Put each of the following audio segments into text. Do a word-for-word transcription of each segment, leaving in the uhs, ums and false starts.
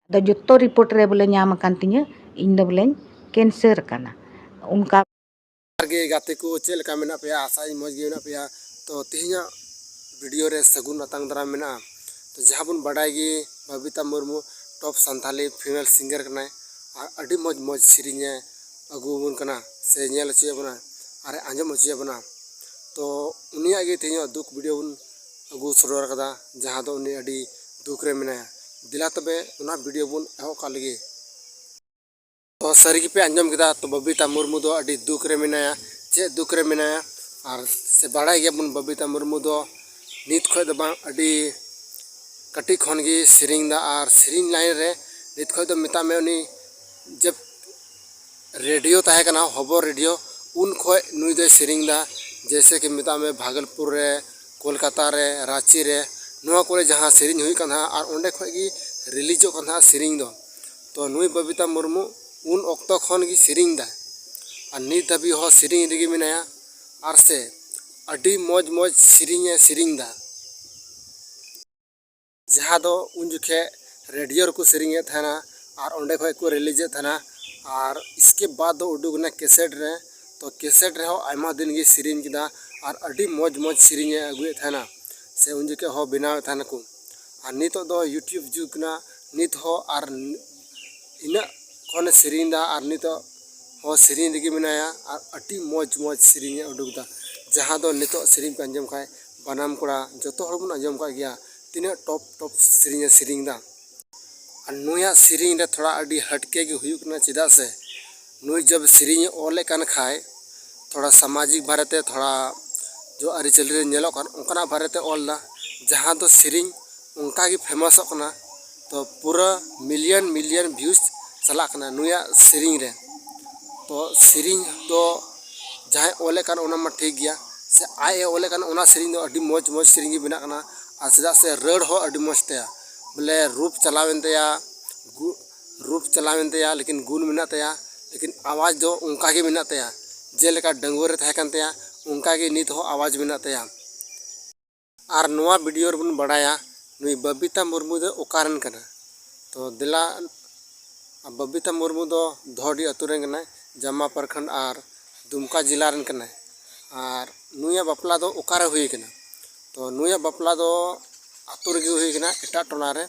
ᱟᱫᱚ ᱡᱚᱛᱚ ᱨᱤᱯᱳᱨᱴ ᱨᱮ ᱵᱚᱞᱮ ᱧᱟᱢ ᱟᱠᱟᱱ ᱛᱤᱧᱟᱹ, ᱤᱧ ᱫᱚ ᱵᱚᱞᱮᱧ ᱠᱮᱱᱥᱟᱨ ᱟᱠᱟᱱᱟ᱾ ᱚᱱᱠᱟ ᱡᱚᱦᱟᱨ ᱜᱮ ᱜᱟᱛᱮ ᱠᱚ, ᱪᱮᱫ ᱞᱮᱠᱟ ᱢᱮᱱᱟᱜ ᱯᱮᱭᱟ? ᱟᱥᱟᱭᱟᱹᱧ ᱢᱚᱡᱽ ᱜᱮ ᱢᱮᱱᱟᱜ ᱯᱮᱭᱟ᱾ ᱛᱚ ᱛᱮᱦᱮᱧᱟᱜ ᱵᱷᱤᱰᱤᱭᱳ ᱨᱮ ᱥᱟᱹᱜᱩᱱ ᱟᱛᱟᱝ ᱫᱟᱨᱟᱢ ᱢᱮᱱᱟᱜᱼᱟ᱾ ᱛᱚ ᱡᱟᱦᱟᱸ ᱵᱚᱱ ᱵᱟᱰᱟᱭ ᱜᱮ, ᱵᱟᱵᱤᱛᱟ ᱢᱩᱨᱢᱩ ᱴᱚᱯ ᱥᱟᱱᱛᱟᱞᱤ ᱯᱷᱤᱢᱮᱞ ᱥᱤᱝᱜᱟᱨ ᱠᱟᱱᱟᱭ ᱟᱨ ᱟᱹᱰᱤ ᱢᱚᱡᱽ ᱢᱚᱡᱽ ᱥᱮᱨᱮᱧᱮ ᱟᱹᱜᱩ ᱟᱵᱚᱱ ᱠᱟᱱᱟ ᱥᱮ ᱧᱮᱞ ᱦᱚᱪᱚᱭᱮᱫ ᱵᱚᱱᱟ ᱟᱨ ᱟᱸᱡᱚᱢ ᱦᱚᱪᱚᱭᱮᱫ ᱵᱚᱱᱟ᱾ ᱛᱚ ᱩᱱᱤᱭᱟᱜ ᱜᱮ ᱛᱮᱦᱮᱧᱟᱜ ᱫᱩᱠ ᱵᱷᱤᱰᱤᱭᱳ ᱵᱚᱱ ᱟᱹᱜᱩ ᱥᱚᱫᱚᱨ ᱠᱟᱫᱟ, ᱡᱟᱦᱟᱸ ᱫᱚ ᱩᱱᱤ ᱟᱹᱰᱤ ᱫᱩᱠ ᱨᱮ ᱢᱮᱱᱟᱭᱟ᱾ ᱫᱮᱞᱟ ᱛᱚᱵᱮ ᱚᱱᱟ ᱵᱷᱤᱰᱤᱭᱳ ᱵᱚᱱ ᱮᱦᱚᱵ ᱠᱟᱜ ᱞᱮᱜᱮ᱾ ᱛᱚ ᱥᱟᱹᱨᱤ ᱜᱮᱯᱮ ᱟᱸᱡᱚᱢ ᱠᱮᱫᱟ, ᱛᱚ ᱵᱚᱵᱤᱛᱟ ᱢᱩᱨᱢᱩ ᱫᱚ ᱟᱹᱰᱤ ᱫᱩᱠ ᱨᱮ ᱢᱮᱱᱟᱭᱟ᱾ ᱪᱮᱫ ᱫᱩᱠ ᱨᱮ ᱢᱮᱱᱟᱭᱟ? ᱟᱨ ᱥᱮ ᱵᱟᱲᱟᱭ ᱜᱮᱭᱟᱵᱚᱱ, ᱵᱚᱵᱤᱛᱟ ᱢᱩᱨᱢᱩ ᱫᱚ ᱱᱤᱛ ᱠᱷᱚᱱ ᱫᱚ ᱵᱟᱝ, ᱟᱹᱰᱤ ᱠᱟᱹᱴᱤᱡ ᱠᱷᱚᱱ ᱜᱮ ᱥᱮᱨᱮᱧ ᱫᱟ᱾ ᱟᱨ ᱥᱮᱨᱮᱧ ᱞᱟᱭᱤᱱ ᱨᱮ ᱱᱤᱛ ᱠᱷᱚᱱ ᱫᱚ ᱢᱮᱛᱟᱜ ᱢᱮ, ᱩᱱᱤ ᱡᱮ ᱨᱮᱰᱤᱭᱳ ᱛᱟᱦᱮᱸ ᱠᱟᱱᱟ, ᱦᱚᱵᱚᱨ ᱨᱮᱰᱤᱭᱳ, ᱩᱱ ᱠᱷᱚᱱ ᱱᱩᱭ ᱫᱚᱭ ᱥᱮᱨᱮᱧ ᱫᱟ᱾ ᱡᱮᱭᱥᱮ ᱠᱤ ᱢᱮᱛᱟᱜ ᱢᱮ, ᱵᱷᱟᱜᱚᱞᱯᱩᱨ ᱨᱮ, ᱠᱳᱞᱠᱟᱛᱟ ᱨᱮ, ᱨᱟᱸᱪᱤ ᱨᱮ, ᱱᱚᱣᱟ ᱠᱚᱨᱮ ᱡᱟᱦᱟᱸ ᱥᱮᱨᱮᱧ ᱦᱩᱭᱩᱜ ᱠᱟᱱ ᱛᱟᱦᱮᱸᱫ ᱟᱨ ᱚᱸᱰᱮ ᱠᱷᱚᱱ ᱜᱮ ᱨᱤᱞᱤᱡᱚᱜ ᱠᱟᱱ ᱛᱟᱦᱮᱸᱫ ᱥᱮᱨᱮᱧ ᱫᱚ᱾ ᱛᱚ ᱱᱩᱭ ᱵᱚᱵᱤᱛᱟ ᱢᱩᱨᱢᱩ ᱩᱱ ᱚᱠᱛᱚ ᱠᱷᱚᱱ ᱜᱮ ᱥᱮᱨᱮᱧ ᱫᱟᱭ ᱟᱨ ᱱᱤᱛ ᱫᱷᱟᱹᱵᱤᱡ ᱦᱚᱸ ᱥᱮᱨᱮᱧ ᱨᱮᱜᱮ ᱢᱮᱱᱟᱭᱟ᱾ ᱟᱨ ᱥᱮ ᱟᱹᱰᱤ ᱢᱚᱡᱽ ᱢᱚᱡᱽ ᱥᱮᱨᱮᱧᱮ ᱥᱮᱨᱮᱧ ᱫᱟ, ᱡᱟᱦᱟᱸ ᱫᱚ ᱩᱱ ᱡᱚᱠᱷᱮᱡ ᱨᱮᱰᱤᱭᱳ ᱨᱮᱠᱚ ᱥᱮᱨᱮᱧᱮᱫ ᱛᱟᱦᱮᱱᱟ ᱟᱨ ᱚᱸᱰᱮ ᱠᱷᱚᱱ ᱠᱚ ᱨᱤᱞᱤᱡᱮᱫ ᱛᱟᱦᱮᱱᱟ᱾ ᱟᱨ ᱤᱥᱠᱮ ᱵᱟᱫᱽ ᱫᱚ ᱩᱰᱩᱠ ᱮᱱᱟ ᱠᱮᱥᱮᱴ ᱨᱮ᱾ ᱛᱚ ᱠᱮᱥᱮᱴ ᱨᱮᱦᱚᱸ ᱟᱭᱢᱟ ᱫᱤᱱ ᱜᱮ ᱥᱮᱨᱮᱧ ᱠᱮᱫᱟ ᱟᱨ ᱟᱹᱰᱤ ᱢᱚᱡᱽ ᱢᱚᱡᱽ ᱥᱮᱨᱮᱧᱮ ᱟᱹᱜᱩᱭᱮᱫ ᱛᱟᱦᱮᱱᱟ, ᱥᱮ ᱩᱱ ᱡᱚᱠᱷᱮᱡ ᱦᱚᱸ ᱵᱮᱱᱟᱣᱮᱫ ᱛᱟᱦᱮᱱᱟᱠᱚ᱾ ᱟᱨ ᱱᱤᱛᱚᱜ ᱫᱚ YouTube ᱡᱩᱜᱽ ᱠᱟᱱᱟ, ᱱᱤᱛ ᱦᱚᱸ ᱟᱨ ᱤᱱᱟᱹᱜ ᱠᱷᱚᱱᱮ ᱥᱮᱨᱮᱧ ᱫᱟ ᱟᱨ ᱱᱤᱛᱚᱜ ᱦᱚᱸ ᱥᱮᱨᱮᱧ ᱨᱮᱜᱮ ᱢᱮᱱᱟᱭᱟ᱾ ᱟᱨ ᱟᱹᱰᱤ ᱢᱚᱡᱽ ᱢᱚᱡᱽ ᱥᱮᱨᱮᱧᱮ ᱩᱰᱩᱠ ᱫᱟ, ᱡᱟᱦᱟᱸ ᱫᱚ ᱱᱤᱛᱚᱜ ᱥᱮᱨᱮᱧ ᱯᱮ ᱟᱸᱡᱚᱢ ᱠᱷᱟᱡ, ᱵᱟᱱᱟᱢ ᱠᱚᱲᱟ ᱡᱚᱛᱚ ᱦᱚᱲ ᱵᱚᱱ ᱟᱸᱡᱚᱢ ᱠᱟᱜ ᱜᱮᱭᱟ, ᱛᱤᱱᱟᱹᱜ ᱴᱚᱯ ᱴᱚᱯ ᱥᱮᱨᱮᱧᱮ ᱥᱮᱨᱮᱧ ᱫᱟ᱾ ᱟᱨ ᱱᱩᱭᱟᱜ ᱥᱮᱨᱮᱧ ᱨᱮ ᱛᱷᱚᱲᱟ ᱟᱹᱰᱤ ᱦᱟᱹᱴᱠᱮ ᱜᱮ ᱦᱩᱭᱩᱜ ᱠᱟᱱᱟ, ᱪᱮᱫᱟᱜ ᱥᱮ ᱱᱩᱭ ᱡᱚᱵ ᱥᱮᱨᱮᱧᱮ ᱚᱞᱮᱫ ᱠᱟᱱ ᱠᱷᱟᱡ, ᱛᱷᱚᱲᱟ ᱥᱟᱢᱟᱡᱤᱠ ᱵᱟᱨᱮᱛᱮ, ᱛᱷᱚᱲᱟ ᱡᱚ ᱟᱹᱨᱤᱪᱟᱹᱞᱤ ᱨᱮ ᱧᱮᱞᱚᱜ ᱠᱟᱱ ᱚᱱᱠᱟᱱᱟᱜ ᱵᱟᱨᱮᱛᱮ ᱚᱞ ᱫᱟ, ᱡᱟᱦᱟᱸ ᱫᱚ ᱥᱮᱨᱮᱧ ᱚᱱᱠᱟ ᱜᱮ ᱯᱷᱮᱢᱟᱥᱚᱜ ᱠᱟᱱᱟ᱾ ᱛᱚ ᱯᱩᱨᱟᱹ ᱢᱤᱞᱤᱭᱚᱱ ᱢᱤᱞᱤᱭᱚᱱ ᱵᱷᱤᱭᱩᱡᱽ ᱪᱟᱞᱟᱜ ᱠᱟᱱᱟ ᱱᱩᱭᱟᱜ ᱥᱮᱨᱮᱧ ᱨᱮ᱾ ᱛᱚ ᱥᱮᱨᱮᱧ ᱫᱚ ᱡᱟᱦᱟᱸᱭ ᱚᱞᱮᱫ ᱠᱟᱱ ᱚᱱᱟ ᱢᱟ ᱴᱷᱤᱠ ᱜᱮᱭᱟ, ᱥᱮ ᱟᱡ ᱮ ᱚᱞᱮᱫ ᱠᱟᱱ ᱚᱱᱟ ᱥᱮᱨᱮᱧ ᱫᱚ ᱟᱹᱰᱤ ᱢᱚᱡᱽ ᱢᱚᱡᱽ ᱥᱮᱨᱮᱧ ᱜᱮ ᱵᱮᱱᱟᱜ ᱠᱟᱱᱟ᱾ ᱟᱨ ᱪᱮᱫᱟᱜ ᱥᱮ ᱨᱟᱹᱲ ᱦᱚᱸ ᱟᱹᱰᱤ ᱢᱚᱡᱽ ᱛᱟᱭᱟ, ᱵᱚᱞᱮ ᱨᱩᱯ ᱪᱟᱞᱟᱣᱮᱱ ᱛᱟᱭᱟ, ᱜᱩ-, ᱨᱩᱯ ᱪᱟᱞᱟᱣᱮᱱ ᱛᱟᱭᱟ, ᱞᱮᱠᱤᱱ ᱜᱩᱱ ᱢᱮᱱᱟᱜ ᱛᱟᱭᱟ, ᱞᱮᱠᱤᱱ ᱟᱣᱟᱡᱽ ᱫᱚ ᱚᱱᱠᱟ ᱜᱮ ᱢᱮᱱᱟᱜ ᱛᱟᱭᱟ᱾ ᱡᱮᱞᱮᱠᱟ ᱰᱟᱺᱜᱩᱣᱟᱹ ᱨᱮ ᱛᱟᱦᱮᱸ ᱠᱟᱱ ᱛᱟᱭᱟ, ᱚᱱᱠᱟ ᱜᱮ ᱱᱤᱛ ᱦᱚᱸ ᱟᱣᱟᱡᱽ ᱢᱮᱱᱟᱜ ᱛᱟᱭᱟ᱾ ᱟᱨ ᱱᱚᱣᱟ ᱵᱷᱤᱰᱤᱭᱳ ᱨᱮᱵᱚᱱ ᱵᱟᱲᱟᱭᱟ ᱱᱩᱭ ᱵᱟᱵᱤᱛᱟ ᱢᱩᱨᱢᱩ ᱫᱚ ᱚᱠᱟ ᱨᱮᱱ ᱠᱟᱱᱟ᱾ ᱛᱚ ᱛᱚ ᱫᱮᱞᱟ, ᱵᱚᱵᱤᱛᱟ ᱢᱩᱨᱢᱩ ᱫᱚ ᱫᱷᱚᱰᱤ ᱟᱹᱛᱩ ᱨᱮᱱ ᱠᱟᱱᱟᱭ, ᱡᱟᱢᱟ ᱯᱨᱚᱠᱷᱚᱸᱰ ᱟᱨ ᱫᱩᱢᱠᱟ ᱡᱮᱞᱟ ᱨᱮᱱ ᱠᱟᱱᱟᱭ᱾ ᱟᱨ ᱱᱩᱭᱟᱜ ᱵᱟᱯᱞᱟ ᱫᱚ ᱚᱠᱟᱨᱮ ᱦᱩᱭ ᱠᱟᱱᱟ? ᱛᱚ ᱱᱩᱭᱟᱜ ᱵᱟᱯᱞᱟ ᱫᱚ ᱟᱹᱛᱩ ᱨᱮᱜᱮ ᱦᱩᱭ ᱠᱟᱱᱟ, ᱮᱴᱟᱜ ᱴᱚᱞᱟ ᱨᱮ,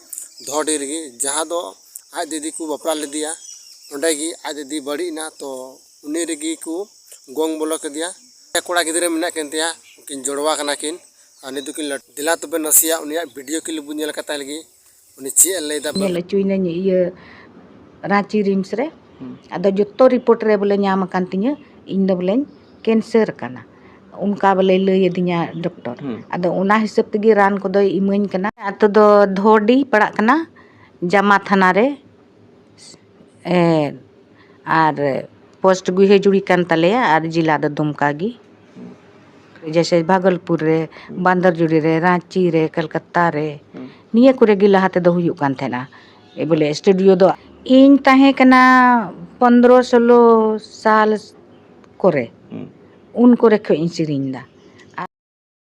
ᱫᱷᱚᱰᱤ ᱨᱮᱜᱮ, ᱡᱟᱦᱟᱸ ᱫᱚ ᱟᱡ ᱫᱤᱫᱤ ᱠᱚ ᱵᱟᱯᱞᱟ ᱞᱮᱫᱮᱭᱟ, ᱚᱸᱰᱮ ᱜᱮ ᱟᱡ ᱫᱤᱫᱤ ᱵᱟᱹᱲᱤᱡ ᱮᱱᱟ, ᱛᱚ ᱩᱱᱤ ᱨᱮᱜᱮ ᱠᱚ ᱜᱚᱝ ᱵᱚᱞᱚ ᱠᱮᱫᱮᱭᱟ᱾ ᱯᱮ ᱠᱚᱲᱟ ᱜᱤᱫᱽᱨᱟᱹ ᱢᱮᱱᱟᱜ ᱠᱤᱱ ᱛᱟᱭᱟ, ᱩᱱᱠᱤᱱ ᱡᱚᱲᱣᱟ ᱠᱟᱱᱟ ᱠᱤᱱ᱾ ᱟᱨ ᱱᱤᱛ ᱫᱚᱠᱤᱱ ᱞᱟᱹᱴᱩ᱾ ᱫᱮᱞᱟ ᱛᱚᱵᱮ ᱱᱟᱥᱮᱭᱟᱜ ᱩᱱᱤᱭᱟᱜ video clip ᱵᱚᱱ ᱧᱮᱞ ᱠᱟᱛᱟᱭ ᱞᱮᱜᱮ, ᱩᱱᱤ ᱪᱮᱫ ᱮ ᱞᱟᱹᱭᱫᱟ᱾ ᱧᱮᱞ ᱦᱚᱪᱚᱭᱮᱱᱟᱹᱧ ᱤᱭᱟᱹ ᱨᱟᱸᱪᱤ RIMS ᱨᱮ᱾ ᱦᱩᱸ᱾ ᱟᱫᱚ ᱡᱚᱛᱚ report ᱨᱮ ᱵᱚᱞᱮ ᱧᱟᱢ ᱟᱠᱟᱱ ᱛᱤᱧᱟᱹ, ᱤᱧ ᱫᱚ ᱵᱚᱞᱮᱧ cancer ᱟᱠᱟᱱᱟ, ᱚᱱᱠᱟ ᱵᱚᱞᱮ ᱞᱟᱹᱭ ᱟᱹᱫᱤᱧᱟ doctor᱾ ᱦᱩᱸ᱾ ᱟᱫᱚ ᱚᱱᱟ ᱦᱤᱥᱟᱹᱵ ᱛᱮᱜᱮ ᱨᱟᱱ ᱠᱚᱫᱚᱭ ᱤᱢᱟᱹᱧ ᱠᱟᱱᱟ᱾ ᱟᱹᱛᱩ ᱫᱚ ᱫᱷᱚᱰᱤ ᱯᱟᱲᱟᱜ ᱠᱟᱱᱟ, ᱡᱟᱢᱟ ᱛᱷᱟᱱᱟ ᱨᱮ᱾ ᱮ, ᱟᱨ post ᱜᱩᱦᱮᱡᱩᱲᱤ ᱠᱟᱱ ᱛᱟᱞᱮᱭᱟ ᱟᱨ ᱡᱮᱞᱟ ᱫᱚ ᱫᱩᱢᱠᱟ ᱜᱮ᱾ ᱡᱮᱭᱥᱮ ᱵᱷᱟᱜᱚᱞᱯᱩᱨ ᱨᱮ, ᱦᱩᱸ᱾ ᱵᱟᱱᱫᱟᱨᱡᱩᱲᱤ ᱨᱮ, ᱨᱟᱸᱪᱤ ᱨᱮ, ᱠᱟᱞᱠᱟᱛᱟ ᱨᱮ, ᱦᱩᱸ᱾ ᱱᱤᱭᱟᱹ ᱠᱚᱨᱮ ᱜᱮ ᱞᱟᱦᱟ ᱛᱮᱫᱚ ᱦᱩᱭᱩᱜ ᱠᱟᱱ ᱛᱟᱦᱮᱱᱟ᱾ ᱮ, ᱵᱚᱞᱮ studio ᱫᱚ ᱤᱧ ᱛᱟᱦᱮᱸ ᱠᱟᱱᱟ ᱯᱚᱱᱫᱽᱨᱚ ᱥᱳᱞᱳ ᱥᱟᱞ ᱠᱚᱨᱮ, ᱦᱩᱸ᱾ ᱩᱱ ᱠᱚᱨᱮ ᱠᱷᱚᱡ ᱤᱧ ᱥᱮᱨᱮᱧ ᱮᱫᱟ᱾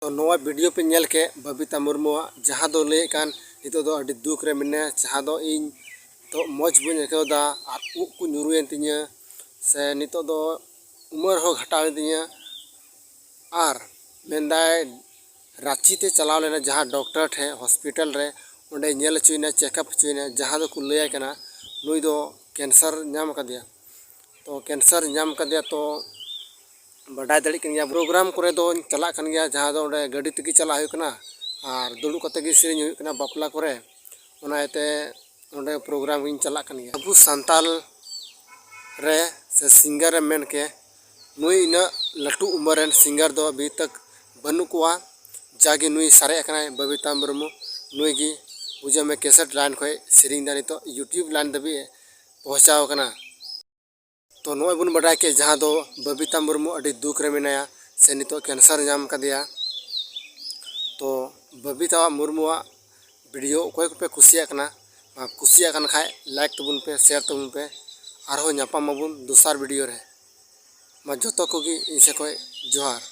ᱛᱚ ᱱᱚᱣᱟ video ᱯᱮ ᱧᱮᱞ ᱠᱮᱫ ᱵᱚᱵᱤᱛᱟ ᱢᱩᱨᱢᱩᱣᱟᱜ, ᱡᱟᱦᱟᱸ ᱫᱚ ᱞᱟᱹᱭᱮᱫ ᱠᱟᱱ, "ᱱᱤᱛᱚᱜ ᱫᱚ ᱟᱹᱰᱤ ᱫᱩᱠ ᱨᱮ ᱢᱮᱱᱟᱹᱧᱟ, ᱡᱟᱦᱟᱸ ᱫᱚ ᱤᱧ ᱱᱤᱛᱚᱜ ᱢᱚᱡᱽ ᱵᱟᱹᱧ ᱟᱹᱭᱠᱟᱹᱣ ᱮᱫᱟ ᱟᱨ ᱩᱵ ᱠᱚ ᱧᱩᱨᱩᱭᱮᱱ ᱛᱤᱧᱟᱹ, ᱥᱮ ᱱᱤᱛᱚᱜ ᱫᱚ ᱩᱢᱮᱨ ᱦᱚᱸ ᱜᱷᱟᱴᱟᱣᱮᱱ ᱛᱤᱧᱟᱹ", ᱟᱨ ᱢᱮᱱᱫᱟᱭ ᱨᱟᱸᱪᱤ ᱛᱮ ᱪᱟᱞᱟᱣ ᱞᱮᱱᱟ ᱡᱟᱦᱟᱸ doctor ᱴᱷᱮᱱ hospital ᱨᱮ, ᱚᱸᱰᱮ ᱧᱮᱞ ᱦᱚᱪᱚᱭᱮᱱᱟ, check up ᱦᱚᱪᱚᱭᱮᱱᱟ, ᱡᱟᱦᱟᱸ ᱫᱚᱠᱚ ᱞᱟᱹᱭᱟᱭ ᱠᱟᱱᱟ ᱱᱩᱭ ᱫᱚ cancer ᱧᱟᱢ ᱟᱠᱟᱫᱮᱭᱟ᱾ ᱛᱚ cancer ᱧᱟᱢ ᱟᱠᱟᱫᱮᱭᱟ, ᱛᱚ ᱵᱟᱰᱟᱭ ᱫᱟᱲᱮᱭᱟᱜ ᱠᱟᱱ ᱜᱮᱭᱟ, program ᱠᱚᱨᱮ ᱫᱚᱧ ᱪᱟᱞᱟᱜ ᱠᱟᱱ ᱜᱮᱭᱟ, ᱡᱟᱦᱟᱸ ᱫᱚ ᱚᱸᱰᱮ ᱜᱟᱹᱰᱤ ᱛᱮᱜᱮ ᱪᱟᱞᱟᱜ ᱦᱩᱭᱩᱜ ᱠᱟᱱᱟ ᱟᱨ ᱫᱩᱲᱩᱵ ᱠᱟᱛᱮ ᱜᱮ ᱥᱮᱨᱮᱧ ᱦᱩᱭᱩᱜ ᱠᱟᱱᱟ ᱵᱟᱯᱞᱟ ᱠᱚᱨᱮ, ᱚᱱᱟ ᱤᱭᱟᱹᱛᱮ ᱚᱸᱰᱮ program ᱜᱤᱧ ᱪᱟᱞᱟᱜ ᱠᱟᱱ ᱜᱮᱭᱟ᱾ ᱟᱵᱚ ᱥᱟᱱᱛᱟᱞ ᱨᱮ ᱥᱮ singer ᱮᱢ ᱢᱮᱱ ᱠᱮ, ᱱᱩᱭ ᱤᱱᱟᱹᱜ ᱞᱟᱹᱴᱩ ᱩᱢᱮᱨ ᱨᱮᱱ singer ᱫᱚ ᱟᱹᱵᱷᱤ ᱛᱟᱠ ᱵᱟᱹᱱᱩᱜ ᱠᱚᱣᱟ᱾ ᱡᱟᱜᱮ ᱱᱩᱭ ᱥᱟᱨᱮᱡ ᱟᱠᱟᱱᱟᱭ ᱵᱚᱵᱤᱛᱟ ᱢᱩᱨᱢᱩ, ᱱᱩᱭ ᱜᱮ ᱵᱩᱡᱷᱟᱹᱣ ᱢᱮ cassette line ᱠᱷᱚᱱ ᱥᱮᱨᱮᱧ ᱫᱟ, ᱱᱤᱛᱚᱜ YouTube line ᱫᱷᱟᱹᱵᱤᱡ ᱮ ᱯᱚᱦᱪᱟᱣ ᱟᱠᱟᱱᱟ᱾ ᱛᱚ ᱱᱚᱜᱼᱚᱭ ᱵᱚᱱ ᱵᱟᱰᱟᱭ ᱠᱮᱫ ᱡᱟᱦᱟᱸ ᱫᱚ ᱵᱚᱵᱤᱛᱟ ᱢᱩᱨᱢᱩ ᱟᱹᱰᱤ ᱫᱩᱠ ᱨᱮ ᱢᱮᱱᱟᱭᱟ ᱥᱮ ᱱᱤᱛᱚᱜ cancer ᱧᱟᱢ ᱠᱟᱫᱮᱭᱟ᱾ ᱛᱚ ᱵᱚᱵᱤᱛᱟ ᱢᱩᱨᱢᱩᱣᱟᱜ video ᱚᱠᱚᱭ ᱠᱚᱯᱮ ᱠᱩᱥᱤᱭᱟᱜ ᱠᱟᱱᱟ, ᱟᱨ ᱠᱩᱥᱤᱭᱟᱜ ᱠᱟᱱ ᱠᱷᱟᱡ like ᱛᱟᱵᱚᱱ ᱯᱮ, share ᱛᱟᱵᱚᱱ ᱯᱮ᱾ ᱟᱨᱦᱚᱸ ᱧᱟᱯᱟᱢ ᱟᱵᱚᱱ ᱫᱚᱥᱟᱨ video ᱨᱮ᱾ ᱢᱟ ᱡᱚᱛᱚ ᱠᱚᱜᱮ ᱤᱧ ᱥᱮᱫ ᱠᱷᱚᱱ ᱡᱚᱦᱟᱨ᱾